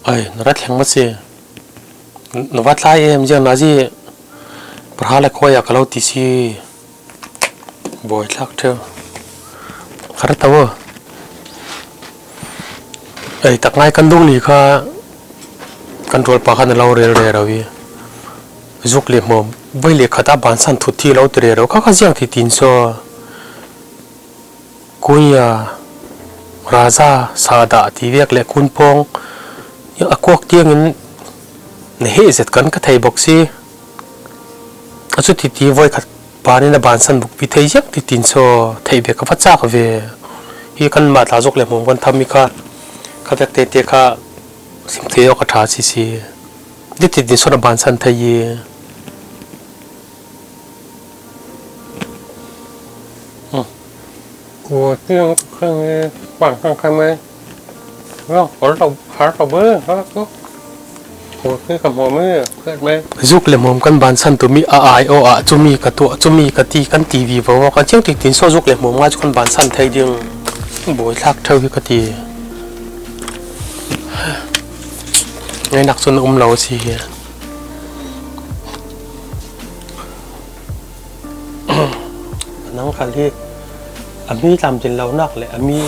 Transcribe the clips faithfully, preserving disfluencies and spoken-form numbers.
Ai, na rat thleng mah si. Na va tlai em, ziang na zi. Parha le khawi a ka lo ti si. Bawi thlak ṭheu. Kha ra ta aw. Ai, tak ngai kan dung li kha. Kan rual pa kha na lo rel rero i. Zuk le hmawm. Voi le khat a bansan thut thi lo ti rero. Kha kha ziang ti tin saw. Kuya, Raza, Sada ti vek le Kunpawng a kuak tiangin na heh zet kan ka thei bawk si. A chu titi voi khat panin a bansan buk pi thei ziak ti tin saw thei ve ka va chak ve. Hi kan mah tla zuk le hmawm kan tham mi kha, ka vek tete kha sim thei awk a ṭha si si. Di ti tin saw na bansan thei i. Ua tiang khang e, pang khang khang e. Lo, hol tau, har tau bơ, ha, ko. Ua tiang ka hmawm e, khet me. Zuk le hmawm kan bansan tu mi a ai aw a, chu mi ka tuah, chu mi ka ti, kan ti vivo aw, kan chiang ti tin saw zuk le hmawm nga chu kan bansan thei ding. Bawi thlak ṭheu hi ka ti. Ngainak chu na um lo si hi. Nang khal hi a mi tlamtlin lonak le a mi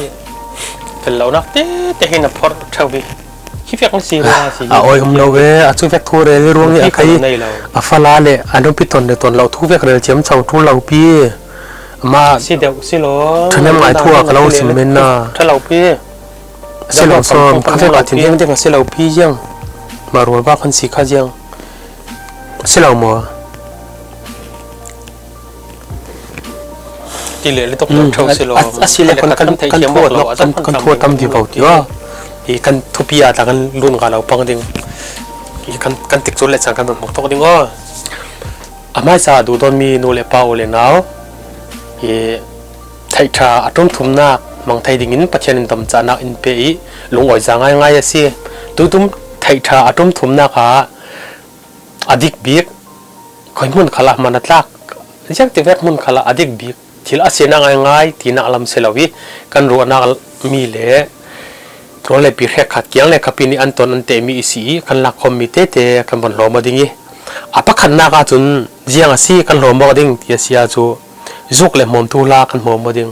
fel lonak tete hi na phawrh ṭheu hi. Hi vek na si rua si a hi. Awi um lo ve, a chu vek thu rel i ruang i a khai. Nei lo. A fala le a nupi ton le ton lo thu vek rel chiam chau ṭul lo pi. Ama si deuh si lo. Ṭhahnem ngai thu a ka lo sim men na. Ṭha lo pi. Si lo sawm, kha vek a thin hiang ding a si lo pi ziang. Ma rual bak han si kha ziang. Si lo maw? Ti le le tok tok thau si lo. A si le kan kan kan thua tam kan kan thua tam di bau ti wa. I kan thupi a ta kan lun ga lo pang ding. I kan kan tik chu le chang kan mok tok ding aw. A hmaisa duh dawn mi nu le pa u le nau. I theih ṭha a ṭum thumnak hmang thei dingin Pathian in dawmcahnak in pe i lungawi za ngaingai a si. Tutum theih ṭha a ṭum thumnak ah a dik bik, khawi hmun khalah hman a tlak, ziangtik vek hmun khalah a dik bik thil a sinak ngaingai tinak lam si lo i, kan ruahnak mi le rawl le pi hrekkhat kiang le khapi nih an ton an tehmi i si i, kan lakkhawmmi tete kan von hlawm aw ding i, a pakhatnak ahcun ziang a si kan hlawm aw ding ti a si ahcun zuk le hmawm tu hla kan hmawm aw ding.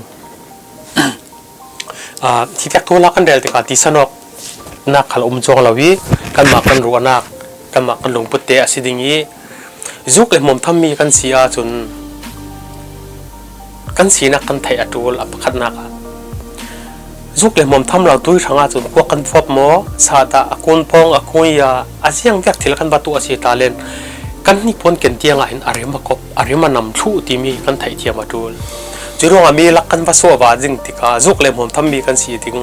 Aa, hi vek tu hla kan rel tikah tisan awknak khal a um cuang lo i, kanmah kan ruahnak, kanmah kan lungput te a si ding i, zuk le hmawm thammi kan si ahcun kan sinak kan theih a ṭul a pakhatnak ah. Zuk le hmawm tham lo tui hrang ahcun kua kan phuap maw, sat ah a kun pawng a kun ya a ziang vek thil kan va tuah a si ta len kan hnipuan ken tiang ah hin a rim a kop, a rim a nam thluh timi kan theihthiam a ṭul. Curuangah mi lak kan va suah va ding tikah zuk le hmawm thammi kan si ding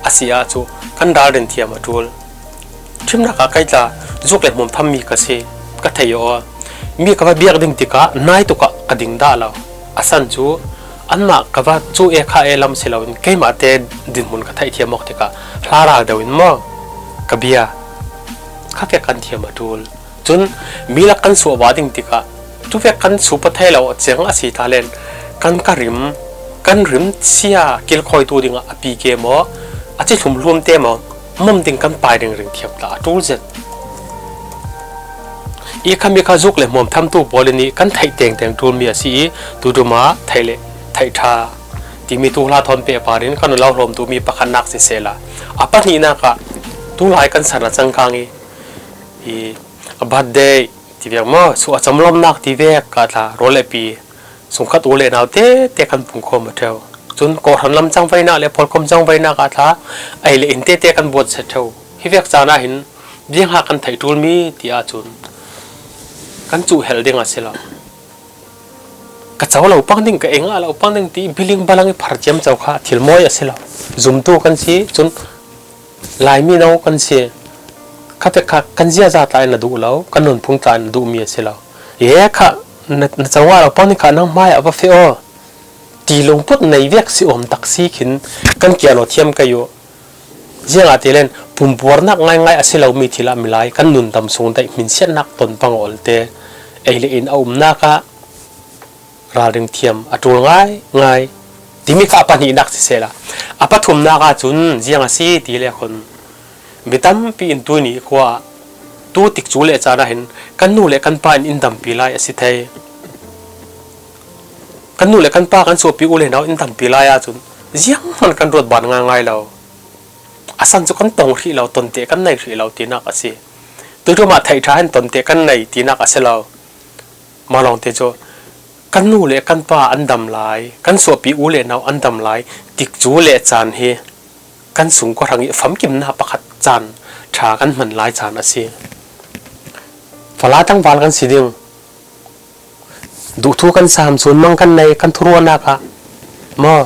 a si ahcun kan ralrin thiam a ṭul. Ṭhimnak ah kei tla zuk le hmawm thammi ka si, ka thei aw. Mi ka va biak ding tikah nai tuk ah ka ding dah lo. A san cu anmah ka va cu e kha e lam si loin keimah te dinhmun ka theihthiam awk tikah hla ral deuh in maw ka bia, kha vek kan thiam a ṭul. Cun mi lak kan suah va ding tikah tuvek kan supa thei lo ceng a si ta len kan ka rim, kan rim sia kilkhawitu dingah a P K maw, a ci hlumhlum te maw, mom ding kan pai ringring thiam ta a ṭul zet. I kha mi kha zuk le hmawm thamtu pawl in i kan theih tengteng ṭulmi a si i, tuṭum ah theih le theih ṭha timi tu hla thawn pehpar in kan lo hlawmtu mi pakhatnak sisehla, a pahnihnak ah tulai kan san a cangkang i, i, a birthday ti vek maw, suah a camlawmnak ti vek ka tla, rawl le pi, sungkhat u le nau tete kan pungkhawm a ṭheu. Cun kawhhran lam cangvainak le pawlkom cangvainak ah tla, ei le in tete kan buatsia ṭheu. Hi vek caan ah hin, ziangha kan theih ṭulmi ti ahcun kan cuhhelh ding a si lo. Ka co lo pang ding, ka ei ngah lo pang ding ti biling balang i phar ciamco kha thil mawi a si lo. Zumtu kan si, cun Laimi no kan si. Kha pek kha kan ziaza tla in na duh lo, kan nunphung tla in na duhmi a si lo. Ye kha na, na co ngah lo pang ding kha nang hmai ah va feh aw. Ti lungput nei vek si awm tak si khin kan kialo thiam kei uh. Ziangahtile pumpuarnak ngaingai a si lomi thil ah milai kan nundam sung daih hminsiatnak ton pang awlte ei le in a umnak ah ralring thiam a ṭul ngaingai timi kha a pahnihnak sisehla, a pathumnak ahcun ziang a si ti le khun Mi tampi in tuni khua tu tikcu le caan ah hin kan nu le kan pa in in dampi lai a si thei. Kan nu le kan pa kan suahpi u le nau in dampi lai ahcun zianghman kan ruat ban ngaingai lo. A san cu kan tong hrih lo, tonte kan nei hrih lo tinak a si. Tuiṭum ah theih ṭha hin tonte kan nei tinak a si lo. Mah lawngte cu kan nu le kan pa an dam lai, kan suahpi u le nau an dam lai tikcu le caan hi kan sungkua hrang i famkimnak pakhat caan ṭha kan hman lai caan a si. Fala tlangval kan si ding. Duhthu kan sam, sunmang kan nei, kan thuruahnak ah maw,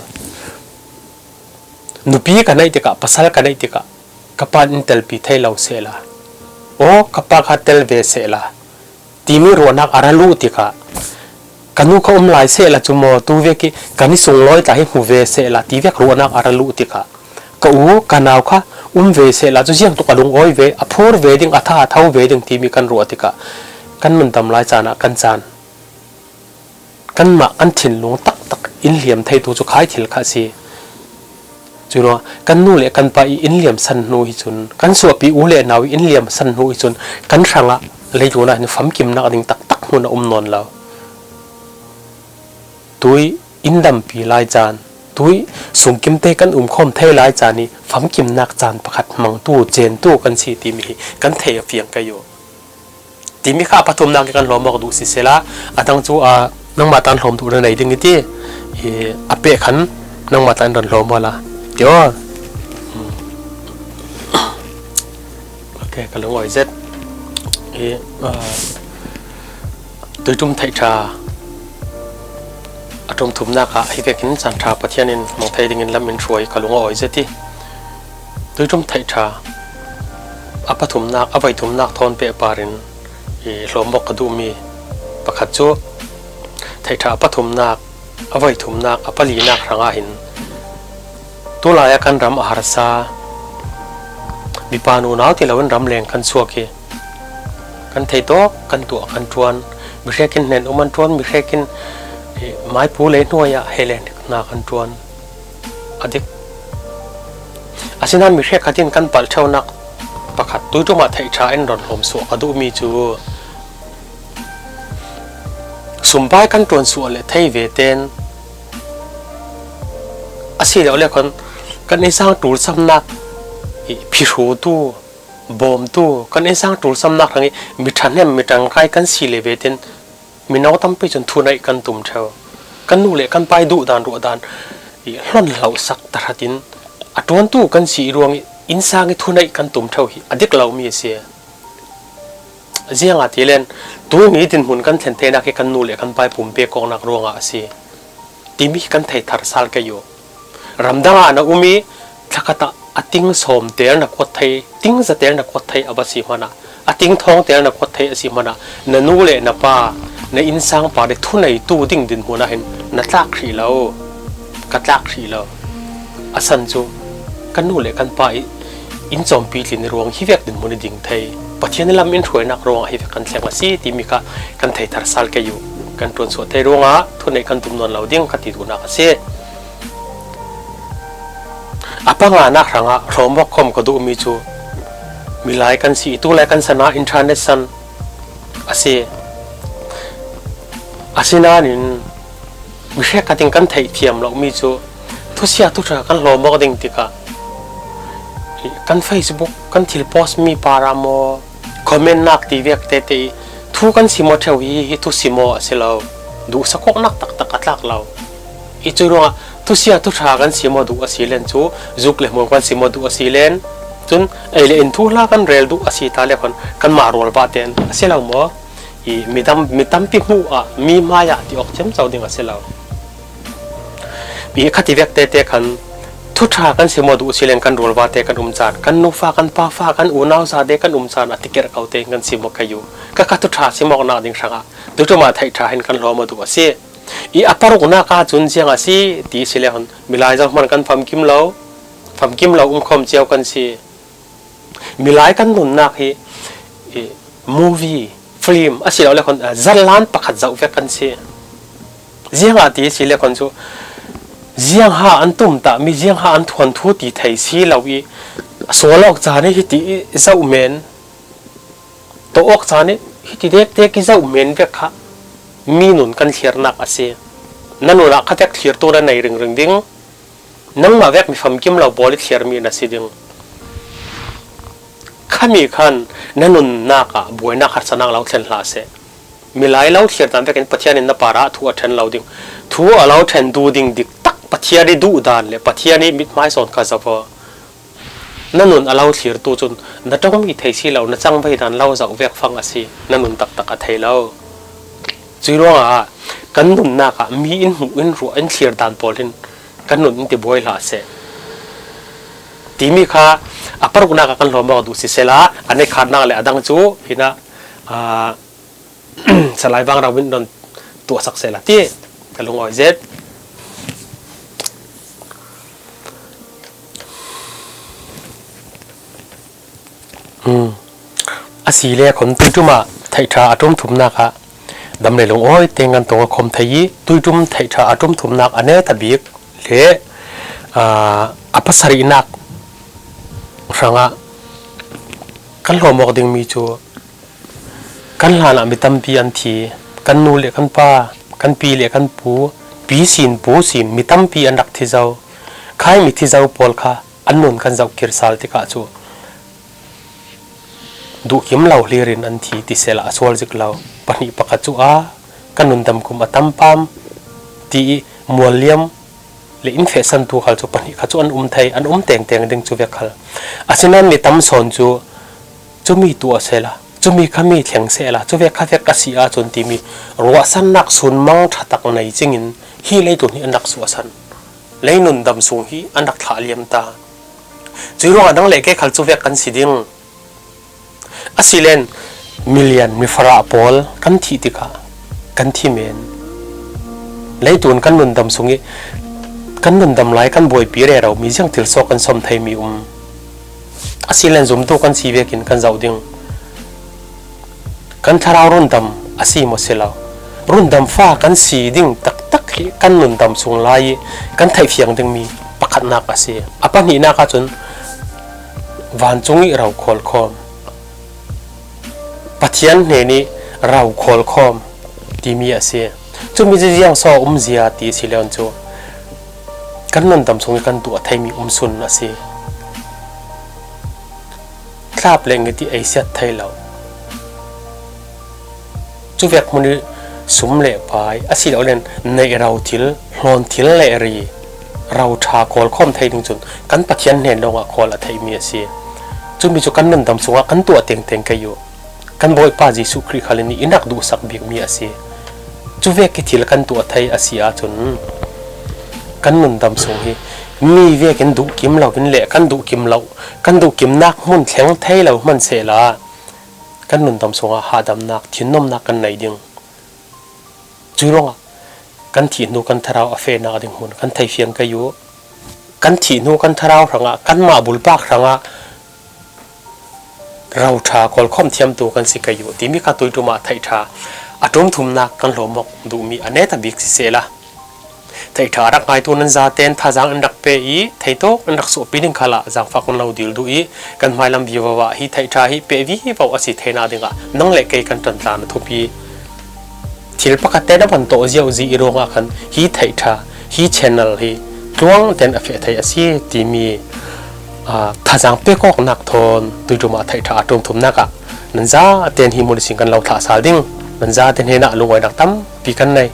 nupi ka neih tikah, pasal ka neih tikah ka pa in in telpi thei lo sehla, aw, ka pa kha tel ve sehla timi ruahnak a ra luh tikah, ka nu kha um lai sehla cu maw, tu vek i kan i sunglawi tla hi hmu ve sehla ti vek ruahnak a ra luh tikah, ka u, ka nau kha um ve sehla cu ziangtluk a lungawi ve, a phur ve ding, a tha a tho ve ding timi kan ruah tikah kan nun dam lai caan ah kan caan. Kanmah kan thinlung taktak in hliam theitu cu khai thil kha a si. Curuangah kan nu le kan pa i in liamsan hnu hi cun, kan suahpi u le nau i in liamsan hnu hi cun kan hrangah leitlun ah hin famkimnak ding taktak hmun a um nawn lo. Tui in dampi lai caan, tui sungkimte kan umkhawm thei lai caan i famkimnak caan pakhat hmangtu, ceentu kan si timi hi kan thei a fiang kei uh. Timi kha a pathumnak i kan hlawm awk duh sisehla, a dang cu, aa, nangmah tan hlawm duh na nei ding i ti, i, a peh khan nangmah tan ran hlawm awla ti aw. Ok, ka lungawi zet. I, aa, tuiṭum theih ṭha a ṭum thumnak ah hi vekin caan ṭha Pathian in hmang thei dingin lam in hruai ka lung a awi zet i, tuiṭum theih ṭha a pathumnak, a voi thumnak thawn pehpar in i hlawm awk ka duhmi pakhat cu theih ṭha a pathumnak, a voi thumnak, a palinak hrangah hin tulai ah kan ram a harsa, mipa nunau ti loin ram leng kan chuak i, kan theitawk kan tuah kan ṭuan, mihrek in hnen um an ṭuan, mihrek in, eh, maipu lei hnuai ah helen hna kan ṭuan. A dik. Asinain mihrek khat in kan palh ṭheunak pakhat tuiṭum ah theih ṭha in ron hlawm suah ka duhmi cu, sumpai kan ṭuan suah le thei ve ten, a si lo le khan kan innsang ṭulsamnak i phihrutu, bawmtu, kan innsang ṭulsamnak hrang i mi ṭhahnem, mi ṭangkai kan si le ve ten, mino tampi cun thuneih kan tum ṭheu. Kan nu le kan pa i duhdan ruahdan i hlon hlosak tahratin a ṭuantu kan si i ruang i innsang i thuneih kan tum ṭheu hi a dik lomi a si. Ziangahtile tuni dinhmun kan thlen theinak hi kan nu le kan pa i pumpek awknak ruangah a si timi kan thei thar sal kei uh. Ramdang ah na um i, thlakhat ah a ting sawm tel na kuat thei, ting za tel na kuat thei a va si hmanah, a ting thawng tel na kuat thei a si hmanah, na nu le na pa, na innsang pa le thuneitu ding dinhmun ah hin na tlak hrih lo, ka tlak hrih lo. A san cu kan nu le kan pa i in cawmpi tlin i ruang hi vek dinhmun i ding thei. Pathian i lam in hruainak ruangah hi vek kan thleng a si timi kha kan thei thar sal kei uh. Kan ṭuan suah thei ruangah thuneih kan tum nawn lo ding ka ti duhnak a si. A panganak hrangah hlawm awk khawm ka duhmi cu milai kan si i, tulai kan san ah internet san a si. Asinain mihrek khat in kan theih thiam lomi cu thusia thuṭha kan hlawm awk ding tikah kan Facebook kan thil post mi par ah maw, comment nak ti vek tete i thu kan sim aw ṭheu hi, hi thu sim aw a si lo. Duhsak awknak taktak a tlak lo. I cuih ruangah thusia thuṭha kan sim aw duh a si len cu, zuk le hmuam kan sim aw duh a si len cun, ei le in thuhla kan rel duh a si ta le khan kanmah rualvah tein a si lo maw? I midam, mi tampi hmuh ah, mi hmai ah ti awk ciamco ding a si lo. I kha ti vek tete khan thuṭha kan sim aw duh a si len kan rualvate kan um caan, kan nufa, kan pafa, kan unau zate kan um caan a ti kerh ko tein kan sim aw kei uh. Ka kha thuṭha sim awknak ding hrangah tuiṭum ah theih ṭha hin kan hlawm aw duh a si. I a paruknak ahcun ziang a si ti a si le hon, milai zohman kan famkim lo, famkim lo umkhawm cio kan si. Milai kan nunnak hi, i, movie, film a si lo le hon, a, zarlan pakhat zoh vek kan si. Ziangah ti si le hon cu, ziangha an tumtahmi, ziangha an thuanthu ti thei si lo i, Sual awk caan hi hiti i zauh men, to awk caan hi hiti dekdek i zauh men vek kha mi nun kan thliarnak a si. Na nun ah kha vek thlirtu na nei ringring ding. Nangmah vek mi famkim lo pawl i thliarmi na si ding. Khami khan na nunnak ah buainak harsatnak lo thlen hlah seh. Milai lo thliar dan vekin Pathian in na parah thu a ṭhen lo ding. Thu a lo ṭhen duh ding dik tak Pathian i duh dan le Pathian i mithmai sawn kha zoh aw. Na nun a lo thlirtu cun na ṭongmi thei si lo, na cangvei dan lo zoh vek fang a si. Na nun taktak a thei lo. Cui ruangah kan nunnak ah mi in hmuh in ruah in thlir dan pawl in kan nun in ti buai hlah seh. Timi kha a paruknak ah kan hlawm awk duh sisela, a neikhatnak le a dang cu hinah, aa, Salai Vangrau in don tuahsak sehla ti ka lungawi zet. Hmm. A si le khon tuiṭum ah theihṭha a ṭum thumnak ah dam le lungawi tein kan tong a khawm thei i, tuiṭum theihṭha a ṭum thumnak a neta bik le, aa, a pasarihnak hrangah kan hlawm awk dingmi cu kan hlanah mi tampi an thi. Kan nu le kan pa, kan pi le kan pu, pi sin, pu sin, mi tampi an rak thi zo. Khai mi thi zo pawl kha an nun kan zoh kir sal tikah cu duhkim lo hlir in an thi ti sehla a sual zik lo. Pahnih pakhat cu a kan nun dam kum a tam pam ti i mualliam le in fehsantu khal cu pahnih kha cu an um thei, an um tengteng ding cu vek khal. Asinain mi tam sawn cu cumi tuah sehla, cumi kha mi thleng sehla, cu vek kha vek a si ahcun timi ruahsannak sunmang ṭha tak nei cingin hi leitlun hi an rak suahsan. Lei nun dam sung hi an rak thlah liam ta. Cui ruangah nang le kei khal cu vek kan si ding. A si len milian mifarah pawl kan thih tikah kan thi men. Leitlun kan nundam sung i kan nundam lai kan buaipi rero mi ziang thil sawk kan sawm theimi um. A si len zumtu kan si vekin kan zoh ding. Kan thlarau rundam a si maw si lo, rundam fa kan si ding taktak hi kan nundam sung lai i kan theihfiang dingmi pakhatnak a si. A pahnihnak ahcun vancung i ro khawl khawm, Pathian hnen i ro khawl khawm timi a si. Cumi cu ziang so umzia ti si leon cu kan nundam sung i kan tuah theimi umsun a si. Tlap le ngit i ei siat thei lo. Cuvek hmun i sum le pai a si lo len neih ro thil, hlawn thil le ri, ro ṭha khawl khawm thei ding cun kan Pathian hnen lawngah khawl a theihmi a si. Cumi cu kan nundam sungah kan tuah tengteng kei uh. Kan Bawipa Jesuh Khrih khal in i rak duhsak bikmi a si. Cuvek i thil kan tuah thei a si ahcun kan nundam sung hi mi vekin duhkim lo in le kan duhkim lo, kan duhkimnak hmun thleng thei lo hman sehla kan nundam sungah hahdamnak, thinnomnak kan nei ding. Cui ruangah kan thih hnu kan thlarau a fehnak ding hmun kan theifiang kei uh. Kan thih hnu kan thlarau hrangah, kanmah bulpak hrangah ro ṭha khawl khawm thiamtu kan si kei uh timi kha tuiṭum ah theihṭha a ṭum thumnak kan hlawm awk duhmi a neta bik sisehla, theihṭha a rak ngaitu nan zaten thazaang in rak pe i, theitawk in rak suahpi ding khalah zaangfak in lo dil duh i, kan hmailam vivo ah hi theihṭha hi pe vivo a si theinak dingah nang le kei kan ṭan tla na thupi. Thil pakhat te na van tawh ziauzi i ruangah khan hi theihṭha, hi channel hi tluang ten a feh thei a si timi, aa, thazaang pek awknak thawn tuiṭum ah theihṭha a ṭum thumnak ah nan zaten hi hmun ihsin kan lo thlah sal ding. Nan zaten hnenah lungawinak tampi kan nei.